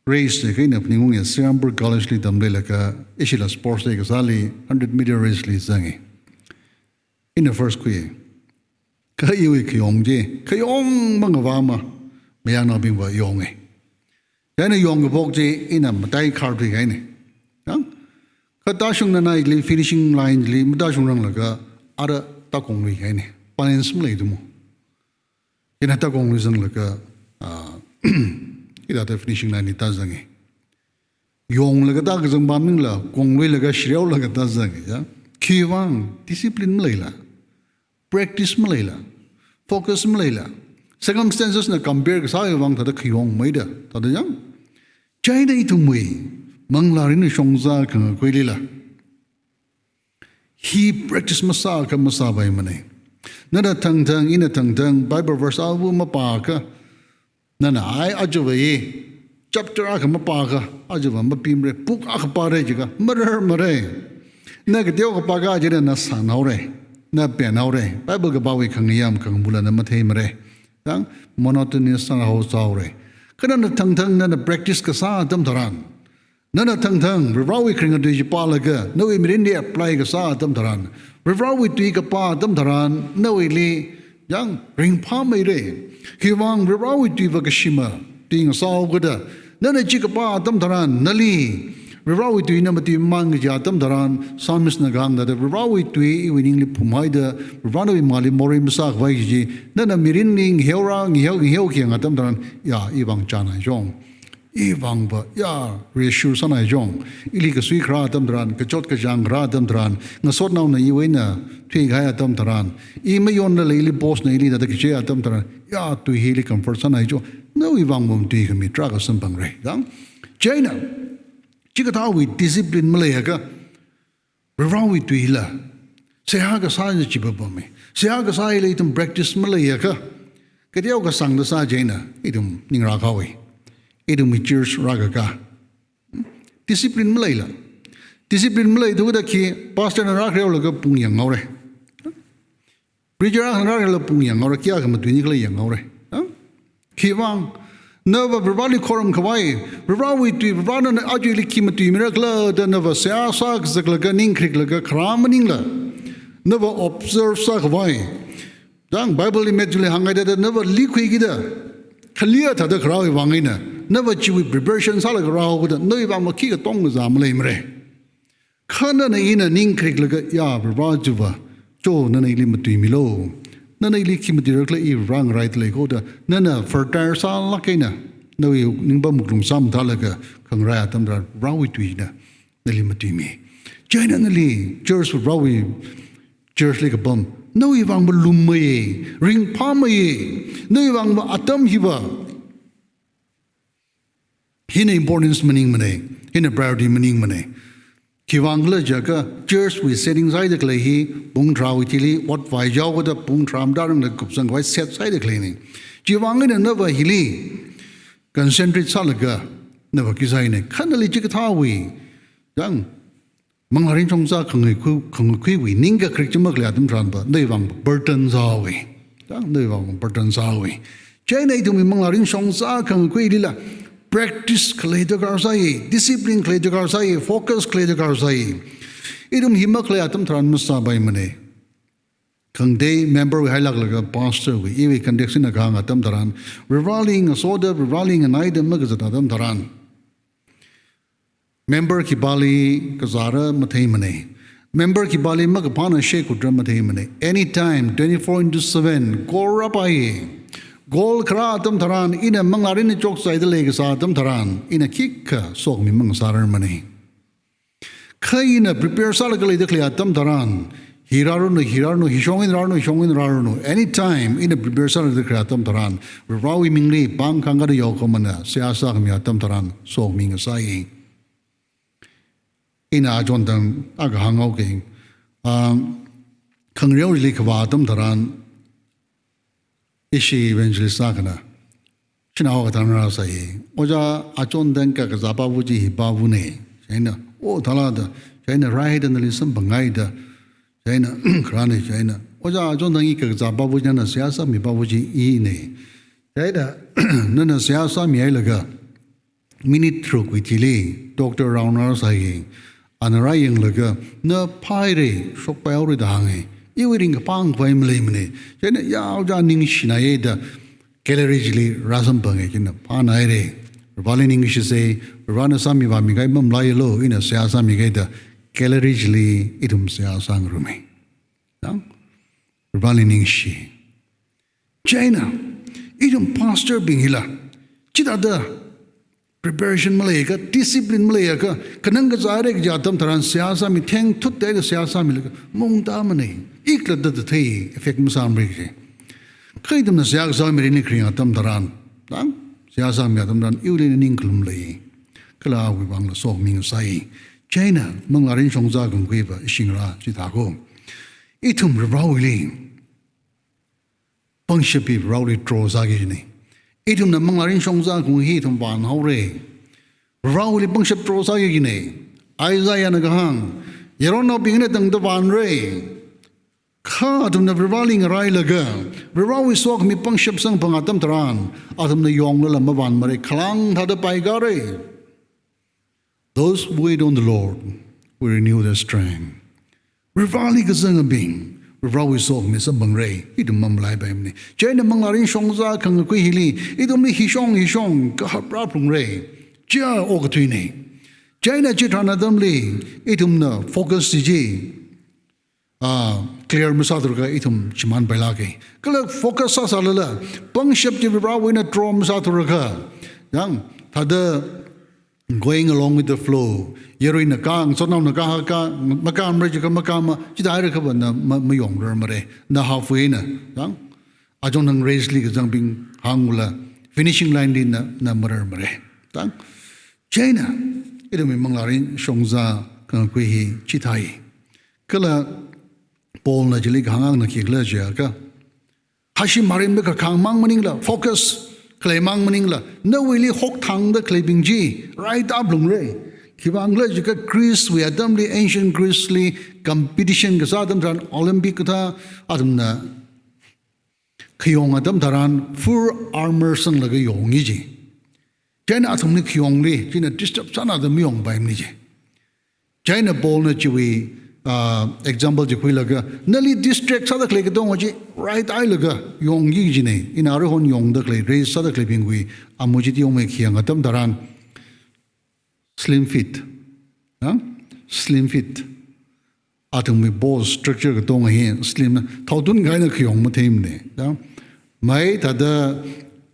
race li kha ina phaningungya, Serampore College li tamleilaga, ishila sports day kasāli, hundred meter race li zanga. Ina first khuiya. Kha iwui khayong chi, khayong mangavāma, mayarnaobingva yonga. Chieina yongkaphok chi ina matai kharthuikahaina. Yang? Kha tāshungna naili finishing line li matāshungranglaga ara takongluikahaina. Balance maleithumo. Ina takonglui zanglaga, ah, hithāda finishing line li tāzanga. Yonglaga tākazang maningla, kongluilaga shireolaga tāzanga, ya. Khiwuivang, discipline maleila. Practice maleila, focus maleila, circumstances na compare kasāwui vang thāda khayongmeida, thāda yang. Chieina ithumwui manglā rinna shongza khangakuilila, hi practice masāakha masāpaimana. Nana thangthang, ina thangthang, Bible verse avu mapāakha, nana ai ajava hi, chapter akha mapāakha, ajava mapimara, book akha pāra jiakha, mararmara. Na kateokha pāakha chieina na sanhaora, na penhaora, Bible kapāwui khangayam khangamula na matheimara. Yang monotonous sāhaosaora. Kha nana thangthang nana practice kasā atam tharan, nana thangthang, Varewui kharinga tui chi pālaga, nawui mirinli apply kasā atam tharan, Varewui tui kapā atam tharan, nawuili, yang ringphāmeira. Khiwuivang Varewui tuiva kashima, tui ngasāhaokada, nana chi kapā atam tharan, nali, Varewui tuina matuiman kaji atam tharan, Psalmist na kahāng thāda, Varewui tui iwui ningli phumhaida, Varena iwui mangāli morei masākhavai kaji, nana mirinli ngaheora, ngaheo, ngaheo khayang atam tharan, ya, iwui vang chānhai jong. Iwui vangva, ya, reassure sānai jong. Ili kasui kharā atam tharan, kachot kachāng kharā atam tharan, ngasotnaona iwui eina thuikahai atam tharan, i mayonlala ili boss na ili thāda kachi atam tharan, ya, tui hili comfort sānai jong. Nawui vangva matuikhami tarākha samphangra. Dang, chieina, chikathāwui discipline maleiakha, Varewui tuila, seihā kasā chi pāpāmei. Seihā kasā hila ithum practice maleiakha, kateokha sangda sā chieina, ithum ningrā khavai. Ithumwui church rākaka. Discipline maleila. Discipline maleithuda khi, pastor na rākhareolaga pung yanghaora. Preacher akhana rākhala pung yanghaora, kayākha matuini khala yanghaora. Ha? Khiwui vang, nava Vareli khorumkhavai, Varewui tui, Varena aja ili khi matuimira khala da nava seihā sākazaklaga, ningkhariklaga, kharā maningla. Nava observe sākhavai. Dang Bible li Matthew li hāngngaida da, nava likhuikida, khalia thāda kharāwui vang eina, nava chiwui preparation sālaga rāhaoda, nawui vangva khi katonga zā maleimara. Kha nana ina ningkhariklaga, ya, Vare chiva, cho, nana ili matuimilu. Nana ili khi matuira khala i Vare ngaraida lei kho da, nana fertile sālāk eina, nawui ningpam wuklung sāmathālaga, khangarai atam tharan, Varewui tuina, nali matuimi. Chieina nali, church Varewui, church li kapam, nawui vangva lummei, ringphāmei, nawui vangva atam hiva, hina importance maningmana, hina priority maningmana. Khiwui vang khala jiakha church wui setting sāhaida khalei hi, pung tharāwui thili, ot vaijaoda pung tharā mathāranglaga kupsangkhavai set sāhaida khaleina. Chiwui vang eina nava hili concentrate sālaga, nava khi sāhaina. Kha nali chikathāwui, dang, manglārin shongzā khangakhui, khangakhuiwui ningkakharik chi makhalei atam tharanva, nawui vang burden sāhaowa. Dang, nawui vang burden sāhaowa. Chieina ithumwui manglārin shongzā khangakhuilila, practice khalei darkar sāi, discipline khalei darkar sāi, focus khalei darkar sāi. Ithum hi makhalei atam tharan masāpaimana. Khangatei member wui hailāklaga pastor wui, iwui context eina kahāng atam tharan, Vareli ngasoda, Vareli nganaida makazat atam tharan, member khipāli kazāra matheimana. Member khipāli makaphāna shekhutra matheimana. Anytime, twenty-four into seven, call rāpai. Call kharā atam tharan, ina manglārin chokzaida lei kasā atam tharan, ina khikha sokhami mangasārarmana. Kha ina prepare sālaga leida khalei atam tharan, hi rāranu, hi rāranu, hi shong eina rāranu, hi shong eina rāranu. Anytime, ina prepare sālaga leida khalei atam tharan, Varewui mingli pāng khangkada yaokhamana, seihā sākhami atam tharan, sokhami ngasāi. Ina achon thang akha hānghaoki. Um, Khangareo li kavā atam tharan, ishi evangelist akhana, shanao kathāna rāsai. Ojā, achon thang kakazā pāva chi hi pāvana. Chieina, o thala da, chieina rāhaida nali samphangngaida. Chieina, kharāna chieina, ojā, achon thang hi kakazā pāva chi nana seihā sāmi pāva chi ina. Chieina, nana seihā sāmihailaga, minute tharukwui thili, doctor round rāsai, ana rāyanglaga, na phāhaira, shokpaihaora da hānga. Iwui ringkaphā khavai maleimana. Chieina yaoda ningshinaida, gallery chili rāsamphangai, chieina phānahaira. Vareli ningshisa, Varena sāmivāmikahai mamalaialu, ina seihā sāmikahai da, gallery chili ithum seihā sāngarumma. Dang? Vareli ningshi. Chieina, ithum pastor bing hila, chithāda preparation maleiakha, discipline maleiakha, kanang kazāra kaja atam tharan seihā sāmi theng thut da seihā sāmilaga, mungtamana, ikhalatta thei, effect masāmara kaji. Kha ithumna seihā kasā mirin kharing atam tharan, dang, seihā sāmi atam tharan, iwuili ningkhalum lei. Kala awui vangla sokhami ngasāi. Chieina, manglārin shongzā khangakhuiva, ishingra, chithā kho. Ithum Varewuili pangshap hi Vareli draw sāki kajina. Ithumna manglārin shongzā khangahui hi ithum vānhaora. Vareli pangshap draw sāki kajina. Isaiahna kahāng, yaronnaobingna tangda vānra. Kha athumna Vareli ngarailaga, Varewui sokhami pangshap samphang atam tharan, athumna yonglala mavānmara, khalāng thāda paikara. Those who wait on the Lord will renew their strength. Vareli kazangabing, Varewui sokhami samphangra, ithum mamalaipaimana. Chieina manglārin shongzā khangakhui hili, ithumli hishong hishong kahap rāphalungra. Chiya okathuina. Chieina chitharan atamli, ithumna focus chi chi, ah, clear masāthurakha ithum shimānpailāka. Kala focus sāsālala, pangshap chi Varewui eina draw masāthurakha, yang, Thāda going along with the flow. Yaruina kang, sotnaona kahaka, makamra jiakha makama, chithāda haira khava na ma-, mayongrarmara. Na halfway na, dang. Achonthang race li kazangbing hāngla, finishing line li na, na mararmara. Dang. Chieina, ithumwui manglārin shongza kangakhui hi chithāi. Kala Paulna chili kahāng eina khikhala jiakha, hashi marimda kakhang mang maningla, focus khalei mang maningla, nawuili hokthangda khaleibing chi raitā phalungra. Khiwuivang khala jiakha Greece wui atamli, ancient Greece li competition kasā atam tharan Olympic kathā athumna khayong atam tharan full armor sanglaga yongi ji. Chieina athumli khayongli, chieina disturb sānada mayongpaimana ji. Chieina Paulna chiwui, ah, example chi khuilaga, nali distract sāda khalei katonga chi raitailaga yongi jina. Ina aruihon yongda khalei, race sāda khaleibingwui amu chi teomeikha yang atam tharan slim fit. Ha? Slim fit. Athumwui bone structure katonga hi slim na, thaotun kahaina khayong matheimana. Ya. Mai thāda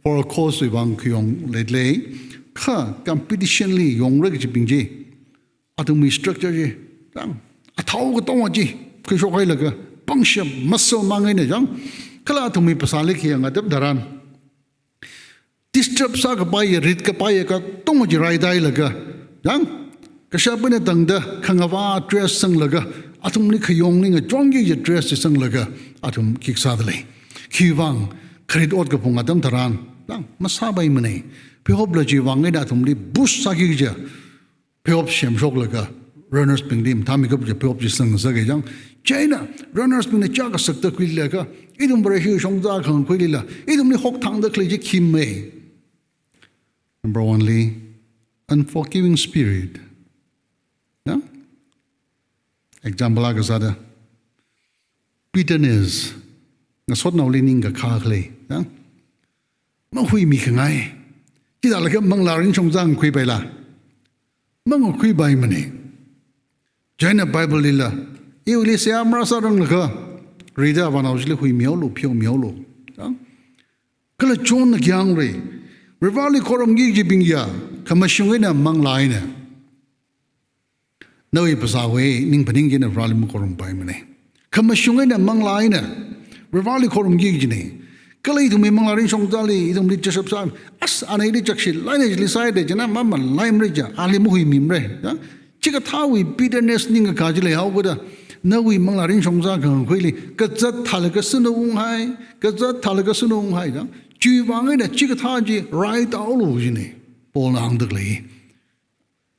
for a cause wui vang khayong leilei, kha competition li yongra kajibing chi, athumwui structure chi, yang, athao katonga chi khuishokhailaga, pangshap muscle mang eina yang, kala athumwui phasāli khayang atam tharan disturb sākapaiya, ritkapaiya katonga chi raitailaga, yang, kashap eina tangda khangavā dress sanglaga, athumli khayongli ngachonki kaji dress chi sanglaga, athum khikha sādalei. Khiwuivang, kharit ot kaphung atam tharan, yang, masāpaimana. Pheihopla chiwuivang eina athumli boost sāki kaja pheihop semshoklaga, runners bingli mathāmeikap kaja pheihop chi sangsa kajang. Chieina runners bingna chā kasakta khuilaga, ithum Vareshi shongza kangakhuilila, ithumli hokthangda khalei chi khimai. Number one li, unforgiving spirit. Ya? Example akha sāda, bitterness, ngasotnaoli ningkakha khalei, ya? Mahuimikhangai. Chithālaga manglārin shongza ngakhuipaila? Mangakhuipaimana. Chieina Bible lila, iwuili seihā marāsāranglaga, rida avānao chili huimihaolu, pheomihaolu. Ya? Kala Johnna khi hāngra, Varivarali khorumki kajibing ya, khamashung eina manglā eina. Nawui phasāwui ningphaning china Vareli makhorumpaimana. Khamashung eina manglā eina Vareli khorumki kajina. Kala ithumwui manglārin shongzali, ithumli chashap sā, as, ana ili chakshi laina chili sāhaida china mamalaimara ja, ali mahuimimara. Ya? Chikathāwui bitterness ningkakha chi leihaokida, nawui manglārin shongza kangakhuili, kazat thālaga sāna unghai, kazat thālaga sāna unghai ja. Chiwuivang eina chikathā chi raithaolu jina. Paulna hāngda khalei.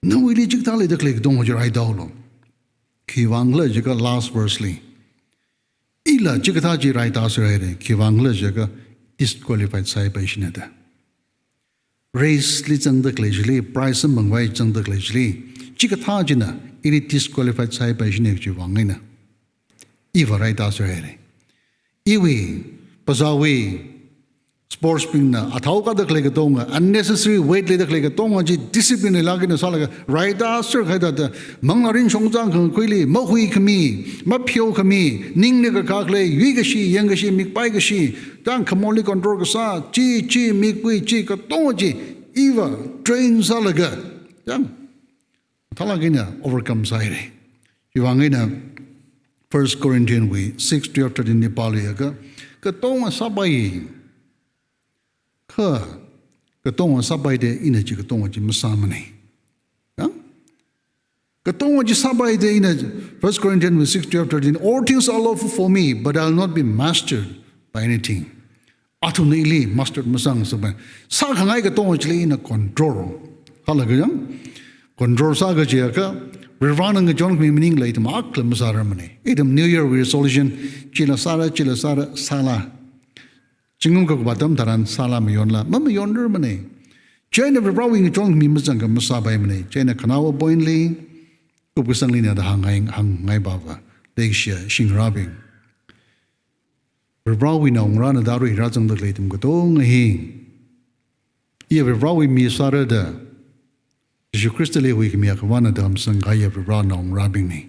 Nawuili chikathā leida khalei katonga chi raithaolu. Khiwuivang khala jiakha last verse li, ila chikathā chi raitā sāhaira, khiwuivang khala jiakha disqualified sāhaipaishina da. Race li zangda khalei chili, prize samphangvai zangda khalei chili, chikathā china ili disqualified sāhaipaishina chiwuivang eina, iva raitā sāhaira. Iwui, phasāwui, sports bingna athao kada khalei katonga, unnecessary weight leida khalei katonga chi discipline leilāk eina sālaga, raitā sāhaida da, manglārin shongza kangakhuili, mahuikhami, mapheokhami, ning ningkakha khalei, yuikashi, yangkashi, mikpaikashi, yang khamorli control kasā, chi, chi, mikhui, chi, katonga chi, iva train sālaga, yang, thālāk eina overcome sāhaira. Chiwuivang eina First Corinthians wui six, twelve, thirteen li pāluiakha, katonga sāpai. Kha, katonga sāpaida ina chi katonga chi masāmana. Ya? Katonga chi sāpaida ina, First Corinthians wui six, twelve, thirteen, "All things are lawful for me, but I will not be mastered by anything." Athumna ili master masāngasakmana. Sākhangai katonga chili ina control. Halaga yang, control sāki kajiakha, Varivarana ngachonkhami maningla ithum akhala masārarmana. Ithum New Year resolution, chila sāra, chila sāra, sāla. Zingkum kakup atam tharan sāla mayonla, mamayonrarmana. Chieina Varivarawui ngachonkhami mazangakha masāpaimana. Chieina khanaowa point li, kupkasangli ina da hāngngai, hāngngai bava, leishiya shingrabing. Varivarawui naongarāna da arui rāzangda khalei ithum katonga hi, iya Varivarawui mi sāra da, Jishu Khristali huikhami akhavana da hamsangkahaiya Varivara naongarābingna.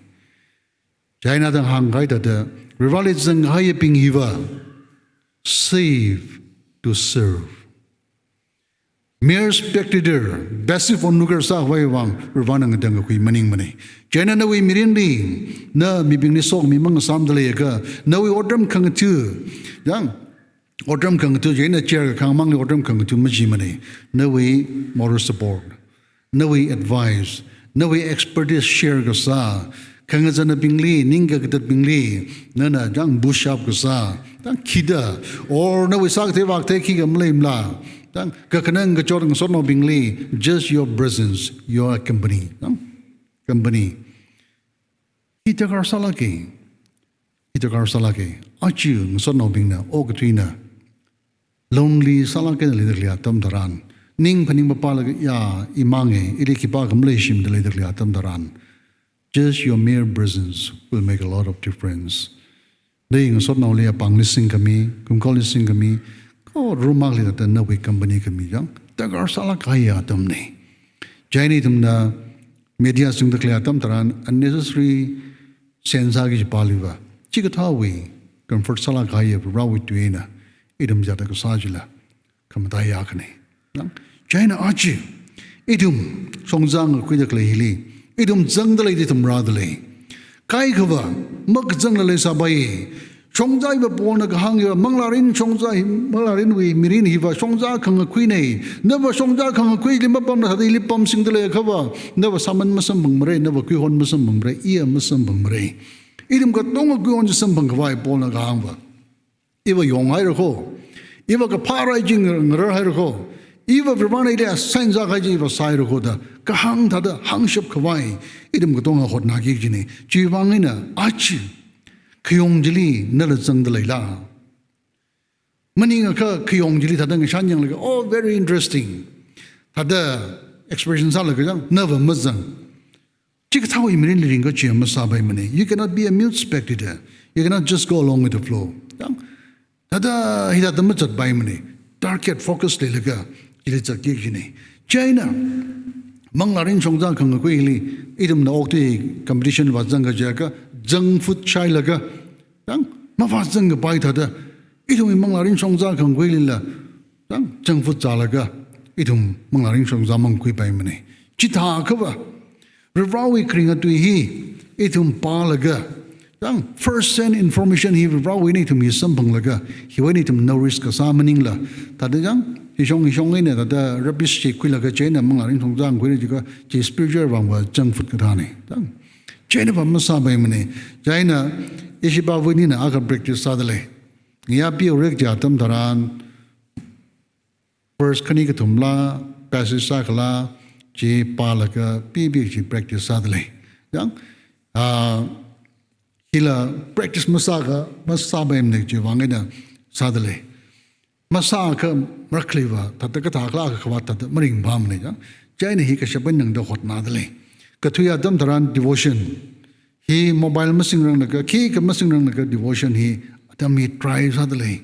Chieina da hāngkahai thāda, Varivarali zangkahaiyabing hiva, save to serve. Mere spectator, passive onlooker sākhavai vang Varivarana ngatangkakhui maningmana. Chieina nawui mirinli, na mibingli sokhami mangasāmda leiakha, nawui otram khangatha, yang, otram khangatha, chieina chair kakhāng mangli otram khangatha majimana. Nawui moral support, nawui advice, nawui expertise share kasā, khangazanabingli, ning kakatatbingli, nana yang push up kasā, yang khida, or nawui sākathei vākathei khikha maleimala, yang kakhanang kachot ngasotnaobingli, just your presence, your company, yang company. Hi darkar sālāka, hi darkar sālāka, aja ngasotnaobingna, okathuina lonely sālāk eina leida khalei atam tharan, ning phaning papālaga, ya, imang e, ili khipākha maleishimada leida khalei atam tharan, just your mere presence will make a lot of difference. Nawui ngasotnaoli apāngli singkhami, kumkhaoli singkhami, kha room akhali thāda nawui company khami yang darkar sālāk kahai atamna. Chieina ithumna media singda khalei atam tharan unnecessary sense sāki kajipāliva, chikathāwui comfort sālāk kahai Varivarawui tui eina ithum chithāda kasā chila khamataiya akhana. Yang, chieina aja ithum shongza ngakhuida khalei hili, ithum zangda lei, ithum rāda lei. Kaikhava makazangla leisāpai. Shongza hiva Paulna kahāng hiva, manglārin shongza hi, manglārinwui mirin hiva shongza khangakhuina. Nava shongza khangakhuili mapamla thāda ili pamsingda leiakhava, nava sāman masamphangmara, nava kuihon masamphangmara, iya masamphangmara. Ithum katonga kuihon chi samphangkhavai Paulna kahāngva, iva yonghairakho, iva kaphā rai chi ngar-, ngararhairakho, iva Varivarana ili assign sākahai chi iva sāhairakho da kahāng thāda hāngshapkhavai ithum katonga hotnāki kajina. Chiwui vang eina aja khayong chili nala zangda leila? Maningakha khayong chili thāda ngashan yanglaga, "Oh, very interesting," thāda expression sālaga yang, nava mazang. Chikathāwui mirinli ringkachi masāpaimana. You cannot be a mute spectator. You cannot just go along with the flow. Yang, thāda hithāda mazatpaimana. Target focus leilaga chili zatki kajina. Chieina manglārin shongza khangakhuili ithumna okathui competition vāzang kajiakha, junk food shailaga, yang, mavāzangkapai thāda, ithumwui manglārin shongza khangakhuilila, yang, junk food zālaga ithum manglārin shongza mangakhuipaimana. Chithākhava Varivarawui kharinga tui hi ithum pālaga, yang, first hand information hi Varivarawui eina ithum hi samphanglaga, hiwui eina ithum nourish kasā maningla, thāda yang, hishong hishong eina thāda rubbish chi khuilaga chieina manglārin shongza ngakhuili jiakha, chi spiritual vangva junk food kathāna. Yang, chieina va masāpaimana. Chieina ishi pāvā nina akha practice sāda lei. Ngayā pihaora kaji atam tharan, verse khani kathumla, passage sākhala, chi pālaga pipi chi practice sāda lei. Yang, ah, hila practice masākha, masāpaimana chiwui vang eina sāda lei. Masākha marakhaliva, thāda kathākhala akha khavāt thāda maringphāmana yang. Chieina hi kashap eina nangda hotnāda lei. Kathui atam tharan devotion. Hi mobile masingranglaga, khikha masingranglaga devotion hi atam hi try sāda lei.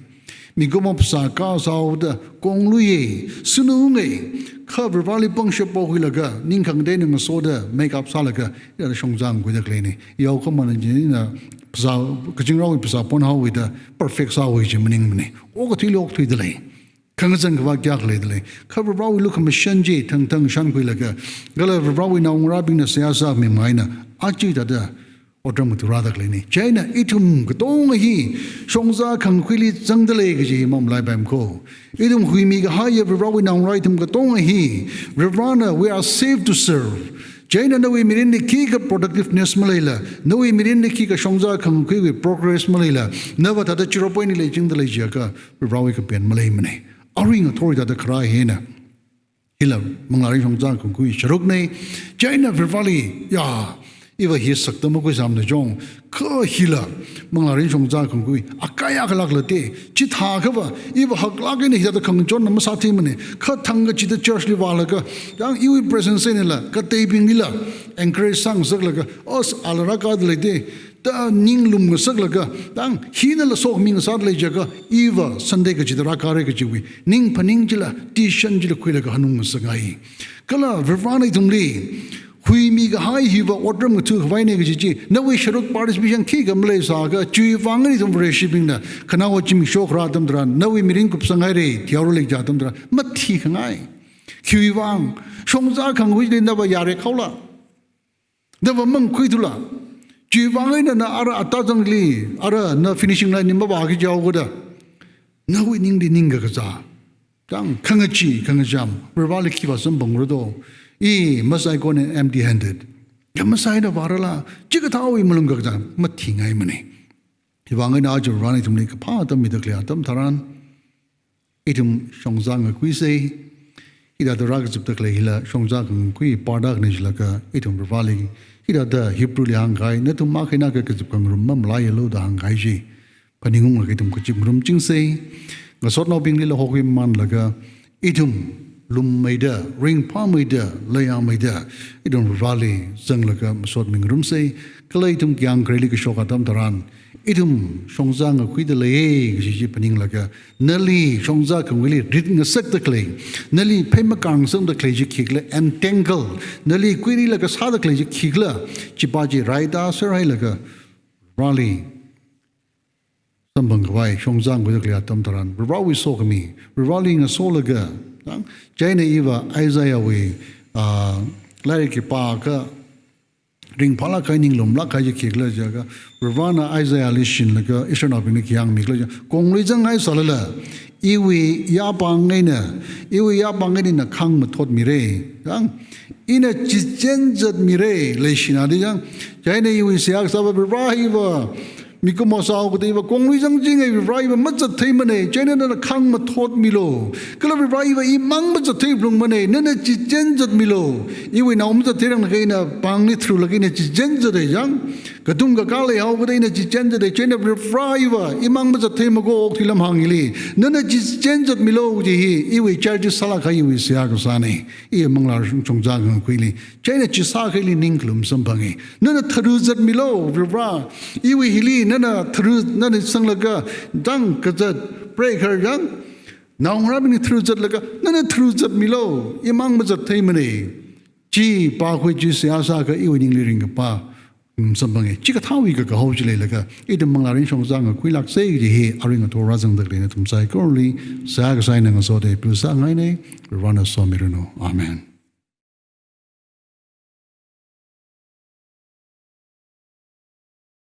Mikumo phasā kasāhaoda kongluiya, sununga, kha Varivarali pangshap pokhuilaga, ning khangatei eina ngasoda makeup sālaga, ya shongza ngakhuida khaleina. Yaokhamana china phasā, kazingraowui phasā ponhaowa da perfect sāhaowa chi maningmana. Okathuili okthuida lei. Khangazan khavā kayākha leida lei. Kha Varivarawui lukhamashan chi thangthang shānkhuilaga, kala Varivarawui naongarābingna seihā sākhami maina, aja thāda otram ngatha rāda khaleina. Chieina ithum katonga hi shongza khangakhuili zangda lei kaji hi mamalaipaimako. Ithum huimi kahaiya Varivarawui naongarā ithum katonga hi, Varivarana, we are saved to serve. Chieina nawui mirinli khikha productiveness maleila, nawui mirinli khikha shongza khangakhuiwui progress maleila, nava thāda zero point li leichingda lei jiakha, Varivarawui kapen maleimana. Arui ngathor thāda kharā hina, hila manglārin shongza khangakhui sharukna. Chieina Varivarali, ya, iva hi sakta makhuisāmana chong, kha hila manglārin shongza khangakhui akayā khalākla te, chithākhava iva haklāk eina hithāda khangachonna masātheimana. Kha thangkachida church li vālaga, yang iwui presence einala kateibinglila encourage sāngasaklaga, as ala rākāda lei te, da ninglum ngasaklaga, yang hinala sokhami ngasāda lei jiakha, iva Sunday kachida rākāra kajiwui ning phaning chila, decision chila khuilaga hanung ngasangai. Kala Varivarana ithumli huimi kahai hiva otram ngatha khavaina kaji chi, nawui sharuk participation khikha maleisākha, chiwui vang eina ithum Vareshibingna, khanaowa zimiksho kharā atam tharan, nawui mirin kupsanghaira, thihaora lei kaji atam tharan, mathikhangai. Khiwui vang, shongza khangwuili nava yarek haola. Nava mangkhuithula. Chiwui vang eina na ara atazangli, ara na finishing line li mavāki jihaoda. Nawui ningli ning kakazā. Chang, khangachee, khangacham, Varivarali khi vāsamphang rado. I masaikona empty handed. Kha masaina vārala, chikathāwui malung kakazā, mathingaimana. Hiwui vang eina aja Varivarana ithumli kaphā atam mida khalei atam tharan, ithum shongza ngakhuisa. Hithāda rākazipda khalei hila shongza khangakhui part akhana jilaga, ithum Varivarali, hithāda Hebrew li hāngkahai, nathum makhaina ka kazip khangarum mamalaialu da hāngkahai chi phaningunglaga ithum kazip ngarumchingsa. Ngasotnaobinglila hokhuimanlaga, ithum lummeida, ringphāmeida, leiyameida, ithum Varivarali zanglaga masotmi ngarumsa. Kala ithum kayāng khareli kashok atam tharan, ithum shongza ngakhuida leiya kaji chi phaninglaga, nali shongza khangwuili rit ngasakda khalei, nali phei makāng samda khalei chi khikhala, entangle, nali kuirilaga sāda khalei chi khikhala, chipa chi raida serhailaga, Varivarali samphang khavai, shongza ngakhuida khalei atam tharan, Varivarawui sokhami, Varivarali ngasolaga, chang, chieina iva Isaiahwui, ah, lairik khipākha ringphālāk kahai ninglumlāk kahai chi khikhala jiakha, Varivarana Isaiahli shinlaga Israelnaobingli khi hāngmikhala jiakha, kongluizang haisālala, iwui yāpāng eina, iwui yāpāng eina ina khāngmathotmira, chang, ina chichen zatmira, leishina di chang, chieina iwui seihā kasāva Varivara hiva, mikumo sāhaokida iva kongluizang jinga Varivara iva mazattheimana, chieina nana khāngmathotmilu. Kala Varivara iva imang mazatthei phalungmana, nana chichen zatmilu. Iwui nao mazatthei rang na kaina pāngli tharulaga ina chichen zata chang. Katung kakā leihaokida ina chichen zata, chieina Varivara iva imang mazatthei mako okathui lamhāng hili, nana chichen zatmilu kaji hi, iwui church sālāk kahai iwui seihā kasāna. I manglā shongza khangakhuili, chieina chi sākahaili ning khalum samphanga. Nana tharu zatmilu, Varivara. Iwui hili nana tharu, nana sanglaga, chang, kazat, preikhar chang, naongarābingli tharu zatlaga, nana tharu zatmilu, imang mazattheimana. Chi pākhui chi seihā sākha iwui ningli ringkaphā, mm, samphanga. Chikathāwui kakahao chi leilaga, ithum manglārin shongza ngakhuilāksa kaji hi, arui ngathor rāzangda khalei nathum saikorali seihā kasā eina ngasoda appeal sāngaina. Varivarana somiranu. Amen.